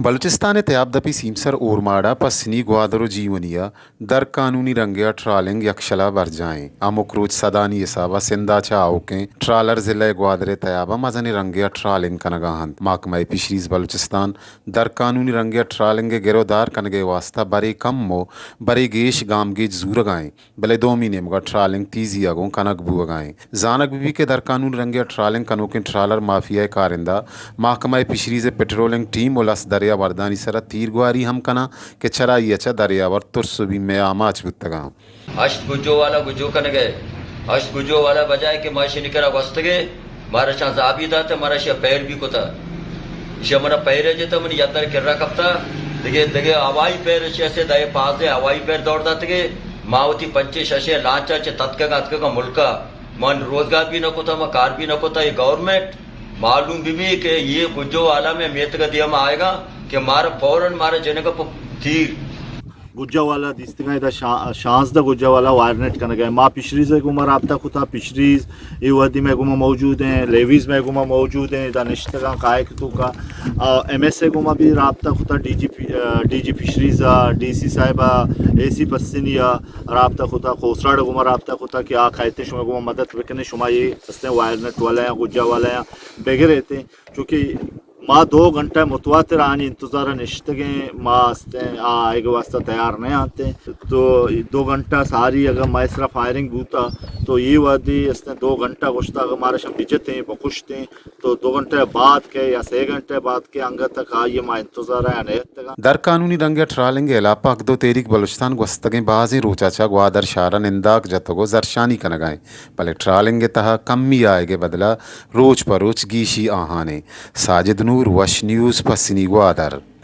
بلوچستان ءِ تیاب دپی سیمسر اورماڑہ پسنی گوادر ءُ جیونی ءَ در قانونی رنگے ءَ ٹرالنگ یکشل ءَ برجاہ ایں۔ ہمک روچ سدانی حساب ءَ سندھ ءَ چہ آؤکیں ٹرالر ضلع گوادر ءِ تیاب ءَ مزنیں رنگے ءَ ٹرالنگ کنگ ءَ اَنت۔ محکمہ فشریز بلوچستان در قانونی رنگے ءَ ٹرالنگ ءِ گر ءُ دار کنگ ءِ واستہ برے کم ءُ برے گیش گامگیج زورگ ءَ ایں، بلے دومی نیمگ ءَ ٹرالنگ تیزی ءَ گوں کنگ بوگ ءَ ایں۔ زانگ بہ بیت کہ در قانونی رنگے ءَ ٹرالنگ کنوکیں ٹرالر مافیا ءِ کارندہ محکمہ فشریز ءِ پٹرولنگ ٹیم ءُ لس دریاوردانی سر ءَ تیرگواری ہم کناں کہ چرائی ءَ چہ دریاور ترس ءُ بیم ءِ آماچ بوتگ اَنت۔ ہشت گجو والا گجو کنگ ءَ، ہشت گجو والا بجائے کہ ما اشانی کرا گوستگے، مارا شان زابی دات، مارا اشیا پیر بھی کتا۔ اشیا منا پیر جتا، منی یدر کرا کپتا۔ دگہ، دگہ ہوائی پیر اشیا سے دائے پازدہ ہوائی پیر دور داتگے۔ ما وتی پنچے ششے لانچا چہ تتکگا اتکگا ملکا۔ من روزگار بھی نہ کتا، ما کار بھی نہ کتا۔ یہ گورنمنٹ معلوم بھی بھی کہ یہ گجو والا میں میتگ دیم آئے گا کہ مارا فوراً مارا جنگ پ-، تیر۔ گجا والا دیستگاں، ادا شا-، شانزدہ گجا والا وائر نیٹ کنگ ءَ۔ ما فشریز ءِ گوما رابطہ کتا، فشریز اے وھدی مئے گوما موجود ایں، لیویز مئے گوما موجود ایں، ادا نشتگاں کائک توکا۔ آ، ایم ایس ءِ گوما بھی رابطہ کتا، ڈی جی پی-، آ، ڈی جی فشریز ءَ، ڈی سی صاحب ءَ، اے سی پسنی ءَ رابطہ کتا، کوسراڈ ءِ گوما رابطہ کتا کہ آ کئیت شمئے گوما مدد بکنیں، شما اے استیں وائر نیٹ والا یا گجا والا یا بگر ایت، چونکہ ما دو گھنٹہ متواتر آنی انتظار ءَ نشتگیں، ما استیں آ آئیگ ءِ واستہ تیار نہ آنتیں۔ تو دو گھنٹہ ساری اگر مئے سرا فائرنگ بوتا تو یہ وھدی استیں دو گھنٹہ گوشتا اگر مارا شم بجتیں، بکشتیں، تو دو گھنٹہ بعد کہ یا سے گھنٹہ بعد کہ انگت تک آئی ما انتظار ءَ نہ اتگاں۔ در قانونی رنگ ءَ ٹرالنگ ءِ ہلاپ ءَ حق دو تحریک بلوچستان گوستگیں بازیں روچ ءَ چہ گوادر شہر ءَ ننداک جتگ ءُ زھرشانی کنگ ءَ ایں، بلے ٹرالنگ ءِ تہا کمی آیگ ءِ بدل ءَ روچ پہ روچ گیشی آہان ایں۔ ساجد نور، وش نیوز، پسنی گوادر۔